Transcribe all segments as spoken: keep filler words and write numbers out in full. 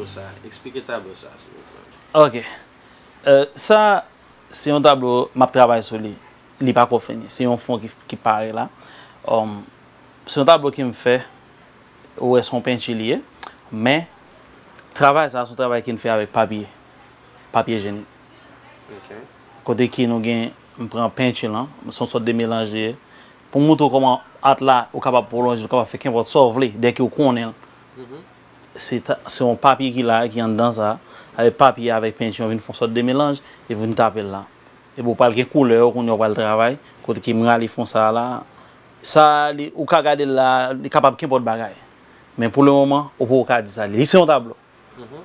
Sa, eksplike tablo sa, silvouplè. Ok. Euh, sa, se yon tablo m ap travay sou li. Li pako fini. Se yon fon ki, ki pare la. Um, se yon tablo ke m fè. Ou wè, se yon penti li ye. Men, travay sa, se yon travay ke m fè avèk papye. Papye jenik. Ok. Kote ke nou gen, m pran penti lan, se yon sòt de melanj li ye. Pou m montre w kòman art la, ou kapab pwolonje, ou kapab fè kenpòt sa w vle, dèke ou konnen l. Se ta- se yon papye ki la, ki anndan sa, avèk papye avèk penti, ou vin fè yon sòt de melanj, e vin tape l la. Epi ou pral gen koulè, kounye a ou pral travay, kote ke m rale fon sa la. Sa, li, ou ka gade l la, li kapab kenpòt bagay. Men pou le moman, ou poko ka di sa li. Li se yon tablo.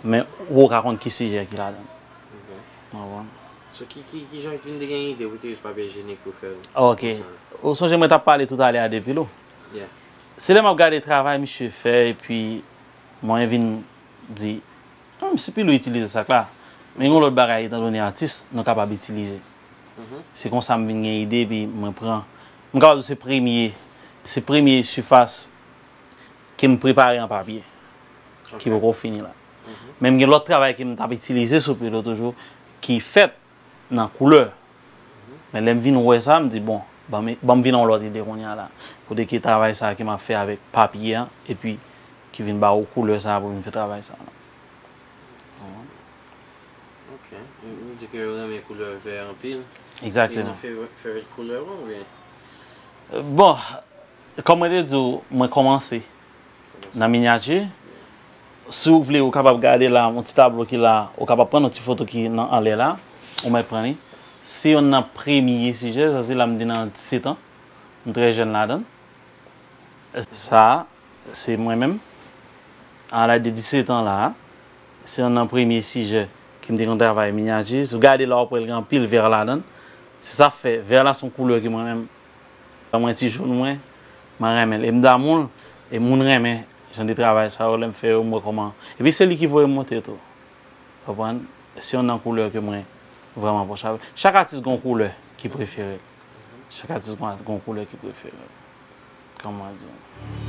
Men ou poko ka konn ki sijè ki ladan l. Ok. Ou konprann? So, ki, ki, ki jan ou te gen ide pou te jis papye jenik pou fè l? Ok. Konsa. Ou sonje mwen t ap pale toutalè a de pil ou? Yeah. Se lè m ap gade travay misye fè, epi mwen vin di, "Hmm, si pil ou itilize sa k la." Men gen yon lòt bagay, etan done atis, nou kapab itilize. Se konsa m vin gen ide, epi mwen pran. M kapab di se premye, se premye sifas ke m prepare an papye, ki poko fini la. Men m gen lòt travay ke m t ap itilize sou pil ou toujou, ki fèt nan koulè. Men lè m vin wè sa, m di, "Bon, ban m, ban m vin yon lòt ide kounye a la." Kote ke travay sa ke m ap fè avèk papye an, epi ki vin ba ou koulè sa pou vin fè travay sa. Ok. M, m di ke yo renmen koulè vè anpil. Egzakteman. Se yon fevre-, favorite koulè ou oubyen? Bon, kòm mwen te di w, mwen kòmanse nan minyati. Si w vle, ou kapab gade la, yon ti tablo ki la, ou kapab pran yon ti foto ki nan anlè la, ou mèt pran li. Se youn nan premye sijè, sa se la m te nan disèt an. M trè jèn ladan l. Sa, se mwen menm. A laj de disèt an la, se youn nan premye sijè ke m te konn travay minyati. Si w gade la, w ap wè l gen anpil vè ladan l. Se sa k fè, vè la se yon koulè ke mwen menm, lè mwen ti joun mwen, mwen renmen l. E m damou l, e moun renmen jan de travay sa yo, lè m fè yo, m wè kòman. Epi se li ki voye m monte tou. Konprann? Se youn nan koulè ke mwen vrèman pwòch avè l. Chak atis gen yon koulè ki prefere l. Chak atis gen, gen yon koulè ki prefere l. Kòman di w?